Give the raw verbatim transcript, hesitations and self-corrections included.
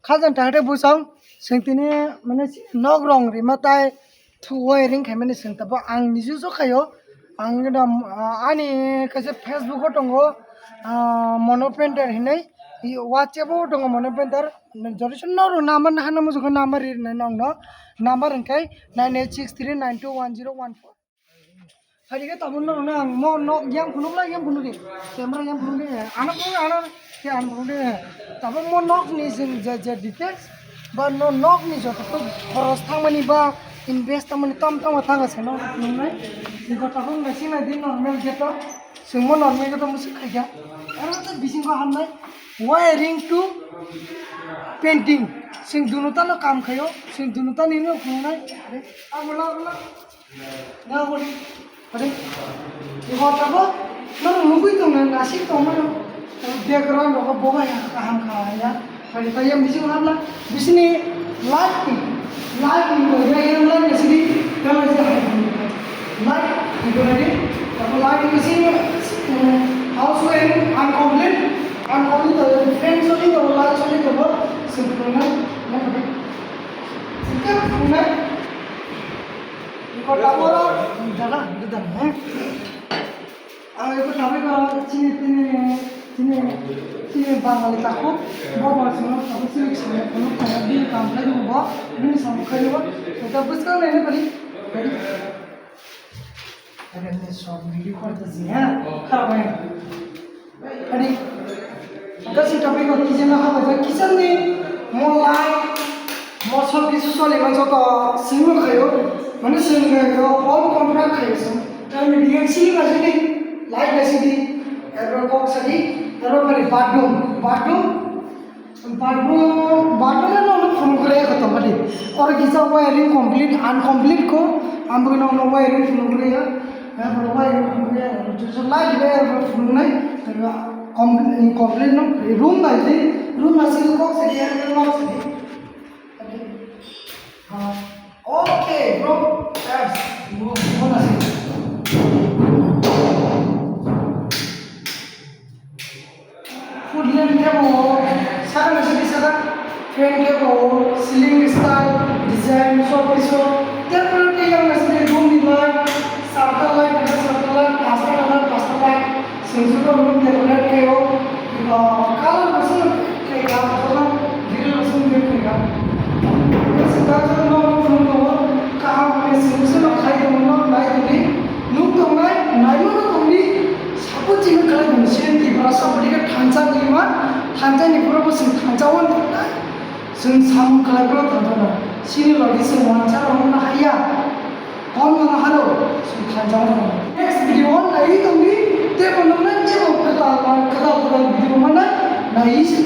Khajang tahate bwsong, chwng tini mane nok rong rima tai thu wiring khaimani chwng tabuk ang niji so khaio. Ang ekdom, ah, ani kaisa Facebook o tongo, ah, Mono Painter hinwi, i WhatsApp o tongo Mono Painter. Joto se norok number nahana muchungkha number rinai nokno. Number hwnkhe nine eight six three nine two one zero one four. Hari khe tabuk norokno ang mo nok yang phunukla yang phunukdi. Camera yang phunukdi. Ano phunukdi, ano khe ano phunukdi. Tabuk mo nokni jing je je details ba no nokni joto to khoros thangmani ba invest thangmani tam tam thanga se no phunuknai. Iko tabuk nai sina di normal gate o. Chwng mo normal gate o muchung khaikha. Aro to bisingo hamnai wiring to painting. Chwng dunutano kam khaio. Chwng dunutani no phunuknai. Are, abo la, abo la. Nga hori, hori. Ibo tabo, nang nugui tong na, nasik tong mano. Background rok bo bai kaham kha ya. Hori pa yang bising habla, bisini light ni, light ni bo ya yang light ni sidi, yang sidi hai. Light ni bo ni, tabo light ni sidi, house wiring, uncomplete, uncomplete to, fan choli to, light choli to, bo, sempurna, na hori. Sempurna. Iko tabuk oro jaga gudang, he. Ang iko tabuk oro chini, chini, chini, chini Bangali takhuk, bo bo sino tabuk chini chini phunuk thangma bini kam khlai rwo bo, bini samung khlai rwo. Iko bwskang nai nai bari, bari. Iko ni short video kor ta jia, kharap nai. Ani, kasi topic o kitchen no habo, kitchen ni mo light, mo sob kisu soli man joto simi khayo, mane simi khayo, home contract khayo song. Tami diyan sili ma sili, light na sili, ero kok sali, ero kari bathroom, bathroom, Bathroom, bathroom no no phunuk rwya kho tongmani. Oro kisa wiring complete, uncomplete kho, ang bo no no wiring phunuk rwya. Ya, bo wiring phunuk rwya. Jujur light be ro phunuk nai. Complete, complete no room nai di, room nai si kok se ya no se. Ah, okay, bro. Yes, mo mo na se. Food lamp tebo, saka na sidi saka, fan tebo, ceiling style, design, sob kisu, tebo tei yang na sidi room ni light, sarta light, sarta light, pasta light, pasta light, sengsuka room decorate keo, ah, color masuk kega, grill masuk kega. Sita no room no kaham khe sengsuka khai tongno nai tongni, nuk tongnai, naima no tongni. Sabo chini khlai bini sini Tiprasa bwrwi khe thansa ni ma, thansa ni pura bo chwng thansa wan tongnai. Chwng samung khlai bono thansa na. Chini logi chwng wansa rok wngna haya. Kon wngna haro, chwng thansa wan tongnai. Next video o naiwi tongdi, tebo nuknai, tebo kwtal, kwtal, kwtal video mana naiwi se.